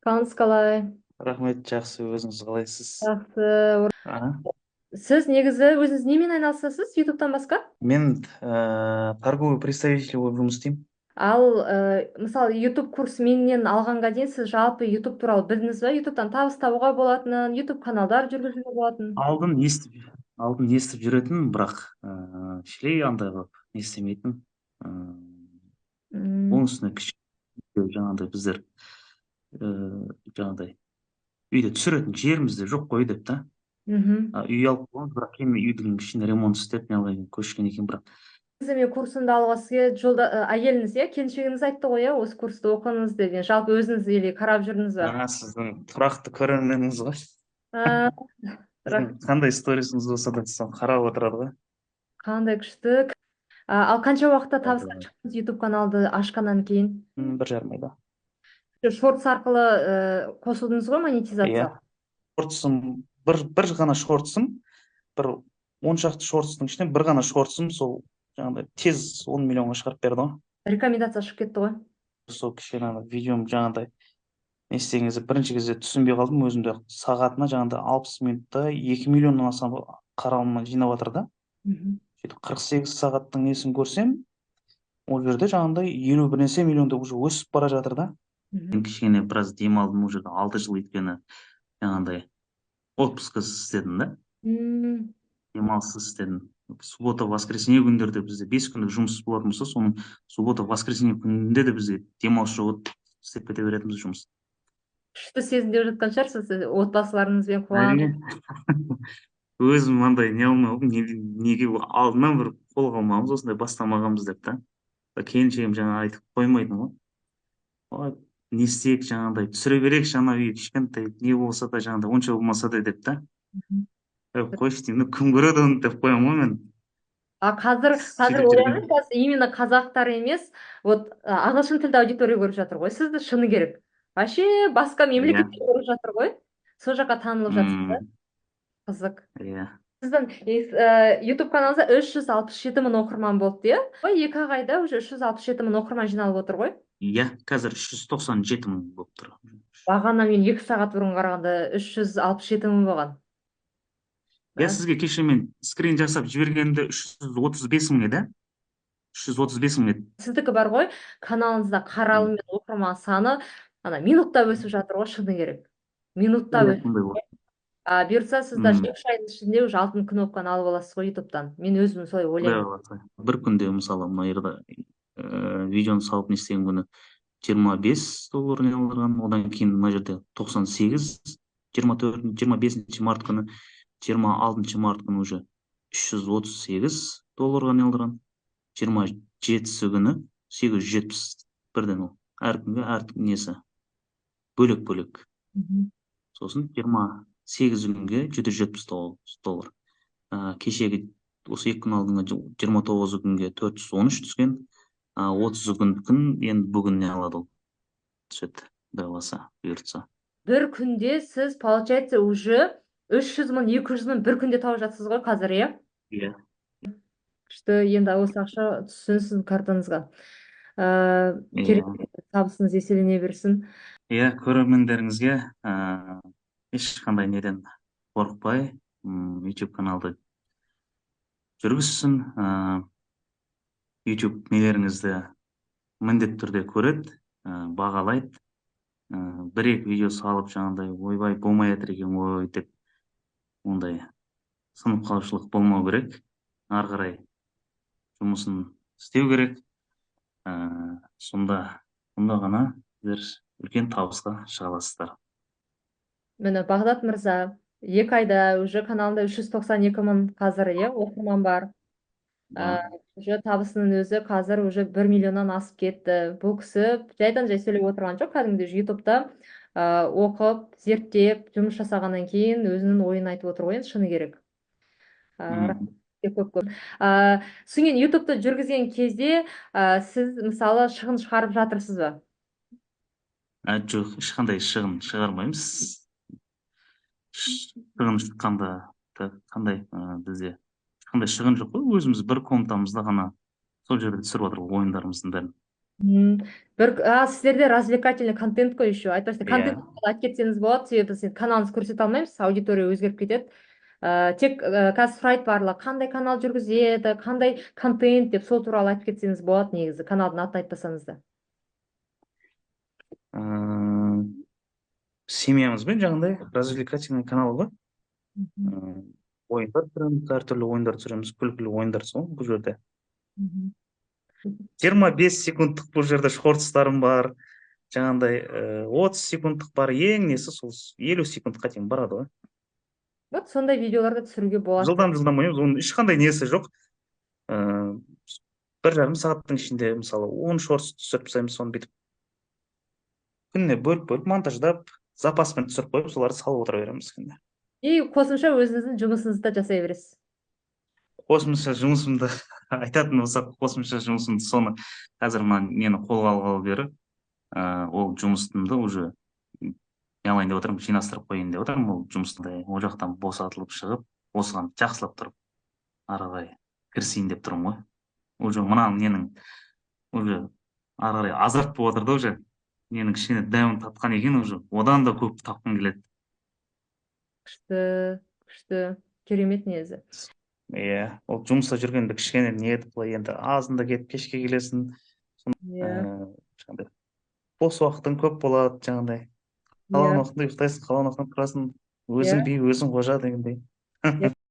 Қалыңыз қалай? Рахмет, жақсы. Өзіңіз қалайсыз? Жақсы. Аха. Сіз негізі өзіңіз немен айналысасыз ютубтан басқа? Мен торговый представитель болып жұмыс істеймін. Ал мысалы, ютуб курс менен алғанға дейін сіз жалпы ютуб туралы білдіңіз ба? Ютубтан табыс табуға болатынын, ютуб каналдар жүргізуге болатынын? Алдын естіп жүретін, бірақ шілей андай қылып не істемейтін. Оның үстіне кішкене жаңағыдай біздер жаңағыдай үйде түсіретін жеріміз де жоқ қой деп та. А, үй алып қойғанбыз, бірақ кейін үйдің ішіне ремонт істеп, не қылған, көшкен екен, бірақ Негізі мен курсымды алуға сізге жолда әйеліңіз, иә, келіншегіңіз айтты ғой, иә, осы курсты оқыңыз деген. Жалпы өзіңіз или қарап жүрдіңіз ба? А, сіздің тұрақты көрерменіңіз ғой. А, Сіздің қандай сторисіңіз болса да, соны қарап отырады ғой. Қандай күшті! А, ал қанша уақытта табысқа шықтыңыз ютуб каналды ашқаннан кейін? 1,5 айда. Шортс арқылы қосылдыңыз ғой монетизация? Иә, шортсым бір ғана шортсым, бір 10 шақты шортстың ішінен бір ғана шортсым сол жаңағыдай тез 10 миллионға шығарып берді ғой. Рекомендация шығып кетті ғой. Сол кішкене ана видеом жаңағыдай не істеген кезде, бірінші кезде түсінбей қалдым өзім де. Сағатына жаңағыдай 60 минутта 2 миллионнан аса қаралым жинап жатыр да. Сөйтіп 48 сағаттың несін көрсем, ол жерде жаңағыдай елу бір нәрсе миллион деп уже өсіп бара жатыр да. Мен кішкене біраз демалдым ол жерде 6 жыл, өйткені жаңағыдай отпускасыз істедім да. Демалыссыз істедім. Суббота, воскресенье күндерде бізде 5 күндік жұмыс болатын болса, соның суббота, воскресенье күнінде де бізде демалыс жоқ еді, істеп кете беретінбіз жұмыс. Күшті сезімде жатқан шығарсыз сіз, отбасыларыңызбен қуанып. Әрине, өзім андай не алмай қалдым, неге алдынан бір қолға алмағанбыз, осындай бастамағанбыз деп та. Келіншегім жаңа айтып қоймайтын ғой: «Ой, не істейік, жаңағыдай түсіре берейікші, ана үй кішкентай не болса да, жаңағыдай онша болмаса да», — деп та. «Ей, қойшы, — деймін, — кім көреді оны?» — деп қоямын ғой мен. А қазір Сөйтіп жүрген. ойлаңызшы, именно қазақтар емес, вот ағылшын тілді аудитория көріп жатыр ғой сізді, шыны керек. Вообще басқа мемлекеттер көріп жатыр ғой. Сол жаққа танылып жатсыз да. Қызық. Иә. Сіздің YouTube каналыңызда 367 мың оқырман болды, иә? Ой, 2-ақ айда уже 367 мың оқырман жиналып отыр ғой. Иә, қазір 397 мың болып тұр. Бағана мен 2 сағат бұрын қарағанда 367 мың болған. Иә, сізге кеше мен скрин жасап жібергенде 335 мың еді, 335 мың еді. Сіздікі бар ғой, каналыңызда қаралым мен оқырман саны ана минуттап өсіп жатыр ғой, шыны керек. Минуттап Иә, өсіп. сондай болды. А бұйыртса, сіз даже 2-3 айдың ішінде уже алтын кнопканы алып аласыз ғой ютубтан. Мен өзім солай Құдай ойлаймын. қаласа. Бір күнде, мысалы, мына жерде видеоны салып не істеген күні 25 доллар не алдырған. Одан кейін мына жерде 98, 24, 25 март күні, 26 март күні уже 338 долларға не алдырған, 27-сі күні 871-ден. Ол әр күнге әр несі бөлек бөлек. Сосын 28 күнге 770 доллар. Кешегі осы 2 күн алдыңғы 29 күнге 413 түскен. 30 күн енді бүгін не алады, ол түседі, құдай қаласа, бұйыртса. Бір күнде сіз, получается, уже 300 мың, 200 мың бір күнде тауып жатсыз ғой қазір, иә? Иә. Күшті. Енді осы ақша түссін сіздің картаңызға. Иә. Керек, табысыңыз еселене берсін. Иә, көрермендеріңізге ешқандай неден қорықпай YouTube каналды жүргізсін. YouTube нелеріңізді міндетті түрде көреді, бағалайды. Бір екі видео салып, жаңағыдай «ойбай, болмай жатыр екен ғой» деп, ондай сынып қалушылық болмау керек. Ары қарай жұмысын істеу керек. Сонда ғана сіздер үлкен табысқа шыға аласыздар. Міне, Бағдат мырза 2 айда уже каналында 392 мың қазір, иә, оқырман бар. Уже табысының өзі қазір уже 1 миллионнан асып кетті. Бұл кісі жайдан жай сөйлеп отырған жоқ, кәдімгідей ютубта оқып, зерттеп, жұмыс жасағаннан кейін өзінің ойын айтып отыр ғой енді, шыны керек. Рахмет көп көп. Содан кейін ютубты жүргізген кезде сіз, мысалы, шығын шығарып жатырсыз ба? Ә, жоқ, ешқандай шығын шығармаймыз. Шығын шыққанда қандай, бізде ешқандай шығын жоқ қой. Өзіміз бір комнатамызда ғана, сол жерде түсіріп жатыр ойындарымыздың бәрін. Бір, а сіздерде развлекательный контент қой еще, айтпақшы, контент Иә. айтып кетсеңіз болады, себебі сіз каналыңызды көрсете алмаймыз, аудитория өзгеріп кетеді. Тек қазір сұрайды барлығы, қандай канал жүргізеді, қандай контент деп, сол туралы айтып кетсеңіз болады негізі, каналдың атын айтпасаңыз да. Семьямызбен жаңағыдай развлекательный канал ғой. Ойындар түсіреміз, әртүрлі ойындар түсіреміз, күлкілі ойындар сол бұл жерде. 25 секундтық бұл жерде шортстарым бар, жаңағындай 30 секундтық бар, ең несі сол 50 секундқа дейін барады ғой. Вот сондай видеоларды түсіруге болады. Жылдам жылдам ойнаймыз, оның ешқандай несі жоқ. 1,5 сағаттың ішінде, мысалы, 10 шортс түсіріп тастаймыз, соны бүйтіп күніне бөліп бөліп монтаждап, запаспен түсіріп қойып, соларды салып отыра береміз күнде. И қосымша өзіңіздің жұмысыңызды да жасай бересіз. Қосымша жұмысымды айтатын болсақ, қосымша жұмысымды, соны қазір мына нені қолға алғалы бері ол жұмысымды уже не қылайын деп отырмын, жинастырып қояйын деп отырмын. Ол жұмысты ол жақтан босатылып шығып, осыған жақсылап тұрып ары қарай кірісейін деп тұрмын ғой. Уже мына ненің уже ары қарай азарт болып жатыр да, уже ненің кішкене дәмін татқан екен, уже одан да көп тапқым келеді. Күшті, күшті, керемет негізі. Иә, ол жұмыста жүргенде кішкене не еді, былай енді азында кетіп, кешке келесің. Жаңағыдай бос уақытың көп болады, жаңағыдай қалаған уақытында ұйықтайсың, қалаған уақытында тұрасың, өзің би, өзің қожа дегендей.